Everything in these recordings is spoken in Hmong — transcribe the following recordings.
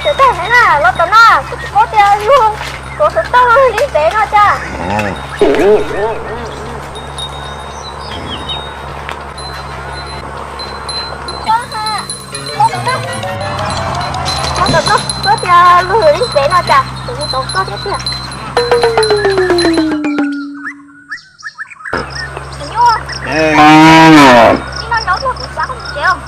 Tsis tau heev na, los tom no, kuv tsis paub tias luag tuav xov tooj li ntev no cas. Los tom no, los tom no, paub tias luag li ntev no cas, kuv tsis tau koj thiab tiag. Tus nyuj, ib no nrau tuaj kuv xav koj tsev os.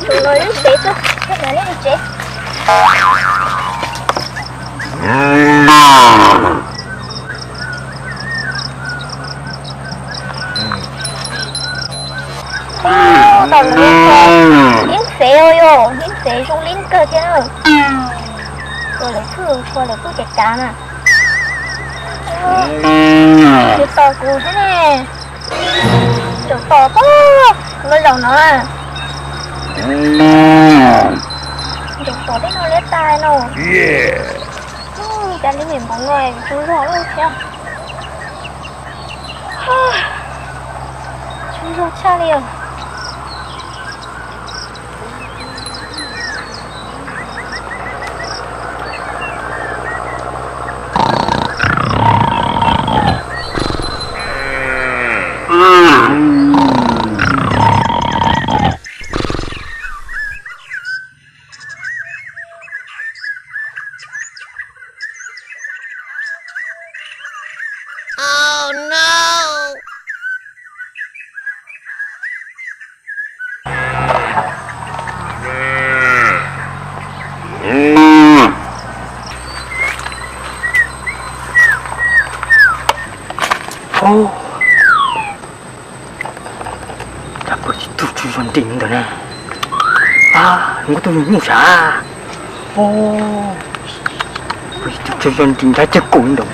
Tus no ntev tuaj, thiab no neb tsev. Tab tom los ib fev os, yog ib fev zoo li kawg thiab na. Ua lawv txhwj ua lawv kuj cav cav na. Tsis tos kuv thiab ne. Tseem tos pab los zaum no. Tseem tos tej no liab tas no. Cas li me npov no tsaug zog lawm thiab. Tsaug zog tshaj li os. Cas puas tsis tug tsaug zog nti ntawd ne? Ab, nkauj tub nyuj sav. Puas tsis tug tsaug zog nti nrab ceg kaum ntawd.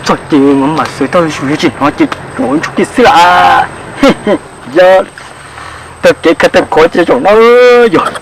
Txog ces mam mam xav tau zus li tsis hnov ces ua ntsuj kiag xwb las. Yog tag kev khav tag khov ces zaum no yog.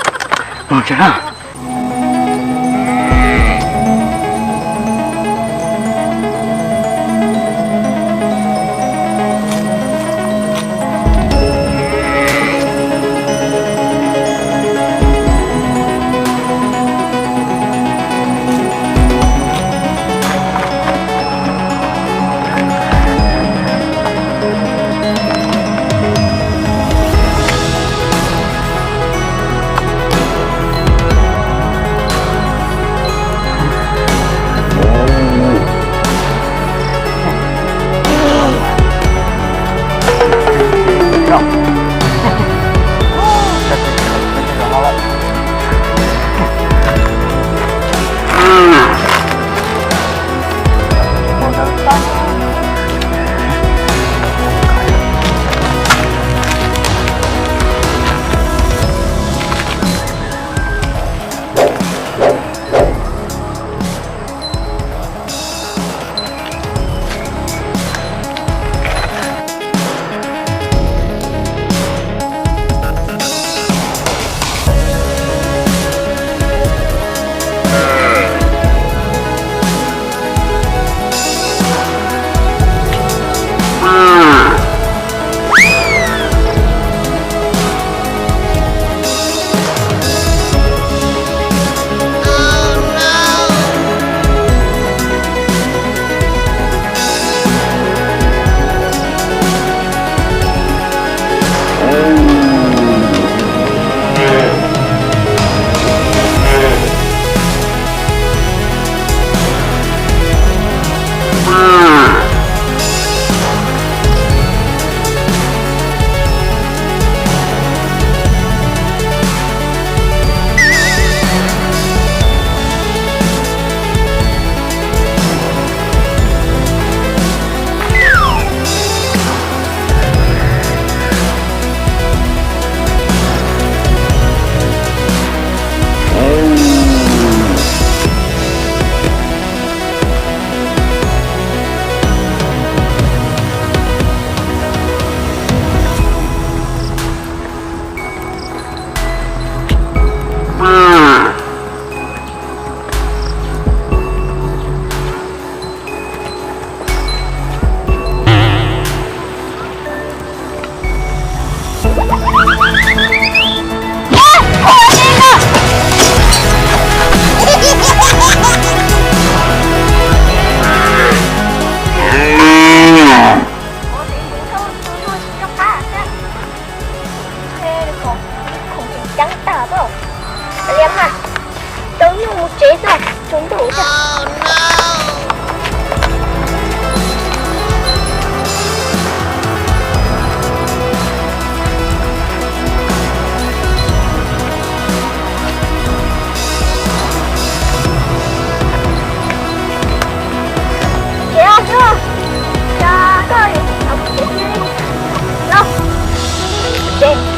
Sawv.